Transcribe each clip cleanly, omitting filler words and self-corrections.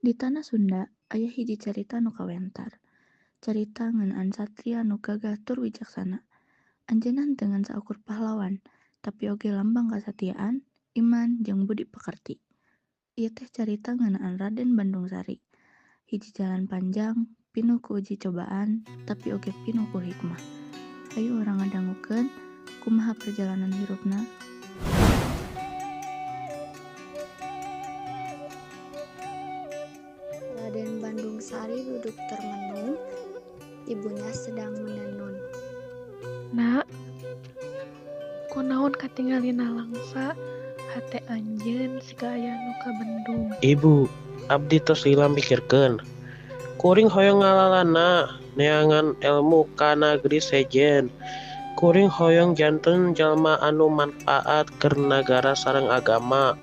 Di tanah Sunda aya hiji carita nu kawentar. Carita ngeunaan satria nu gagah tur wijaksana. Anjeunna henteu ngan saukur pahlawan, tapi oge lambang kasatiaan, iman, jeung budi pekerti. Ieu teh carita ngeunaan Raden Bandungsari. Hiji jalan panjang, pinuh ku uji cobaan, tapi oge pinuh ku hikmah. Hayu urang ngadangukeun kumaha perjalanan hirupna. Raden Bandungsari duduk termenung, ibunya sedang menenun. Nak, kunaon katingali nalangsa hate anjeun siga aya nu kabendung. Ibu, abdi tos lila mikirkeun. Kuring hoyong ngalalana neangan elmu ka nagri sejen. Kuring hoyong janten jalma anu manfaat keur nagara sareng agama.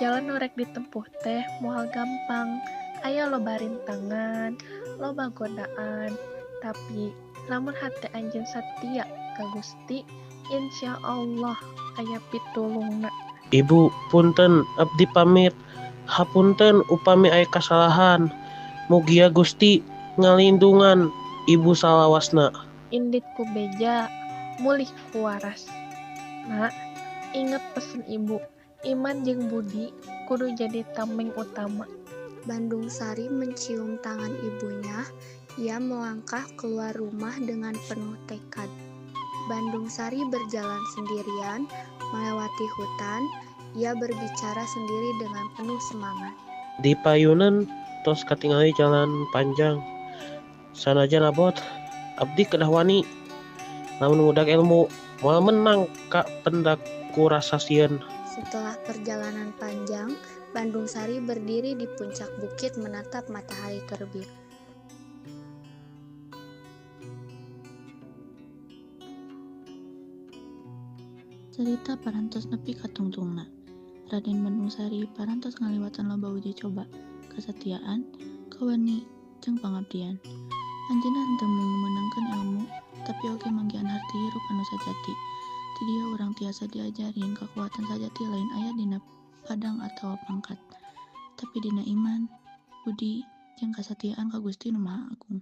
Jalan nu rek ditempuh teh moal gampang. Aya loba rintangan, loba godaan, tapi lamun hate anjeun satia ka Gusti, insya Allah aya pitulungna. Ibu, punten abdi pamit. Hapunten upami aya kasalahan. Mugia Gusti ngalindungan ibu salawasna. Indit ku beja, mulih ku waras. Nak, inget pesen ibu, iman jeung budi kudu jadi tameng utama. Bandungsari mencium tangan ibunya, ia melangkah keluar rumah dengan penuh tekad. Bandungsari berjalan sendirian, melewati hutan, ia berbicara sendiri dengan penuh semangat. Di payunan tos katingali jalan panjang. Sanajan abot, abdi kedah wani. Lamun ngudag ilmu, moal menang ka pendak ku rasa sieun. Setelah perjalanan panjang, Bandungsari berdiri di puncak bukit menatap matahari terbit. Carita parantos nepi ka tungtungna. Raden Bandungsari parantos ngaliwatan loba uji coba, kesetiaan, kawani, jeung pangabdian. Anjeunna henteu mung meunangkeun ilmu, tapi oge manggihan harti hirup anu sajati. Ti dieu urang tiasa diajarin kakuatan sajati lain aya dina padang atawa pangkat, tapi dina iman, budi, jeung kasatiaan ka Gusti Nu Maha Agung.